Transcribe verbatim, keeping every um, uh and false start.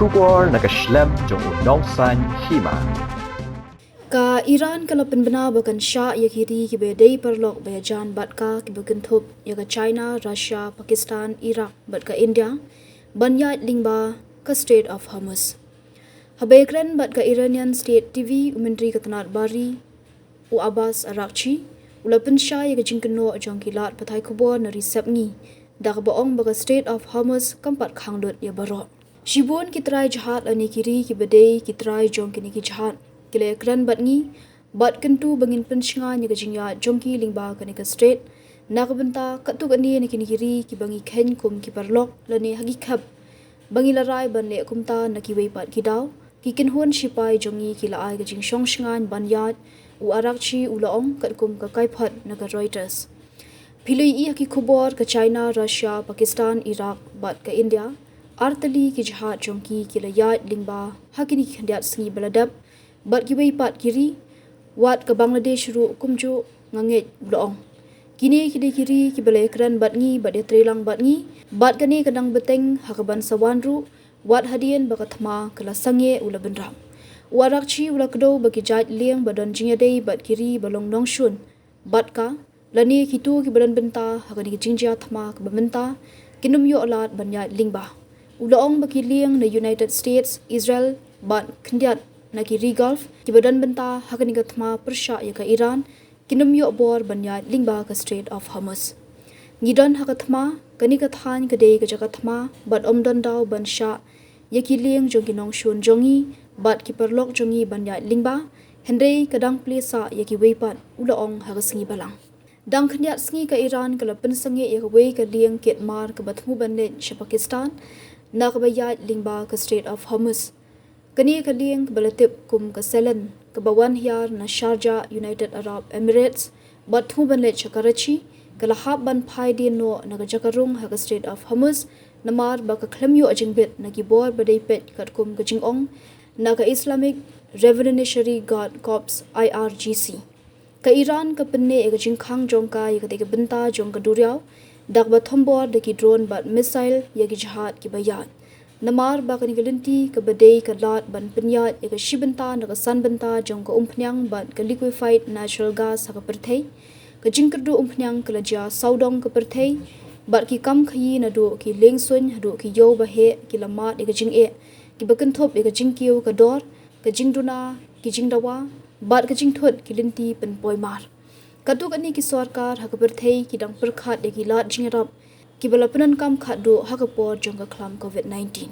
Khubor na ka shlem jong u nongsaiñ hima. Ka Iran ka la pynbna ba kan shah ïa ki ri kiba dei paralok ba ïajan bad ka, kiba kynthup ïa ka China, Russia, Pakistan, Iraq bad ka India ban ïaid lyngba ka Strait of Hormuz. Haba ïakren bad ka Iranian State T V, u Myntri ka tnad bar ri, u Abbas Araghchi, u la pynshai ïa ka jingkynnoh jong ki lad pathai khubor na Ri Sepngi da kaba ong ba ka Strait of Hormuz kam pat khang lut ïa baroh. Shibun ki trai jahaj lane ki ri kiba dei ki trai jong kine ki jahaj ki la ïakren bad ngi bad kyntu ba ngin pynshngaiñ ïa ka jingïaid jong ki lyngba kane ka strait, na ka bynta katto katne na kine ki ri kiba ngi kheiñ kum ki paralok lane ha ki khep ba ngi la rai ban leh kumta na kiwei pat ki daw. Ki kynhun shipai jong ngi ki la ai ka jingshong shngaiñ ban ïaid, u Araghchi u la ong, katkum ka kaiphod na ka Reuters. Phi la ïohi ha ki khubor, ka China, Russia, Pakistan, Iraq bad ka India, artylli ki jahaj jong ki ki la ïaid lyngba ha kine ki khyndiat sngi ba la dep bad kiwei pat ki ri, wat ka Bangladesh ruh kumjuh, nga ngeit, u la ong. Kine ki dei ki ri kiba la ïakren bad ngi bad ïatreilang bad ngi, bad kane ka dang bteng ha kaban sa wan ruh, wat hadien ba ka thma ka la sangeh, u la bynrap. U Araghchi u la kdew ba ki jait lieng ba don jingïadei bad ki ri ba long nongshun bad ka, lane kito kiba don bynta ha kane ka jingjia thma kaba mynta, kin ym ïoh lad ban ïaid lyngba. U la ong ba ki lieng na United States, Israel bad khyndiat na ki ri Gulf kiba don bynta ha kane ka thma pyrshah ïa ka Iran, kin ym ïoh bor ban ïaid lyngba ka Strait of Hormuz. Ngi don ha ka thma, kane ka thaiñ ka dei ka jaka thma bad ym don daw ban shah ïa ki lieng jong ki nongshun jong ngi bad ki paralok jong ngi ban ïaid lyngba, hynrei ka dang plie sah ïa kiwei pat, u la ong ha ka sngi balang. Dang khyndiat sngi ka Iran ka la pynsangeh ïa kawei ka lieng kit mar kaba thmu ban leit sha Pakistan na kaba ïaid lyngba ka Strait of Hormuz. Kane ka lieng kaba la tip kum ka Selen, kaba wan hiar na Sharjah, United Arab Emirates, bad thmu ban leit sha Karachi, ka la hap ban phai dien noh na ka jaka rung ha ka Strait of Hormuz, namar ba ka khlem ïoh jingbit na ki bor ba dei peit katkum ka jingong na ka Islamic Revolutionary Guard Corps, I R G C. Ka Iran ka pynneh ïa ka jingkhang jong ka ïa katei ka bynta jong ka duriaw da kaba thombor da ki drone bad missile ïa ki jahaj kiba ïaid. Namar ba kane ka lynti kaba dei ka lad ban pynïaid ïa ka shi bynta na ka san bynta jong ka umphniang bad ka liquefied natural gas ha ka pyrthei. Ka jingkyrduh umphniang ka la jia sawdong ka pyrthei, bad ki kam khaïi naduh ki liengsuiñ haduh ki ïew ba heh ki la mad ïa ka jingeh, kiba kynthup ïa ka jingkiew ka dor, ka jingduna ki jingdawa bad ka jingthut ki lynti pynpoi mar. Katto katne ki sorkar ha ka pyrthei ki dang pyrkhat ïa ki lad jingïarap kiba la pyndonkam khatduh ha ka por jong ka khlam covid nineteen.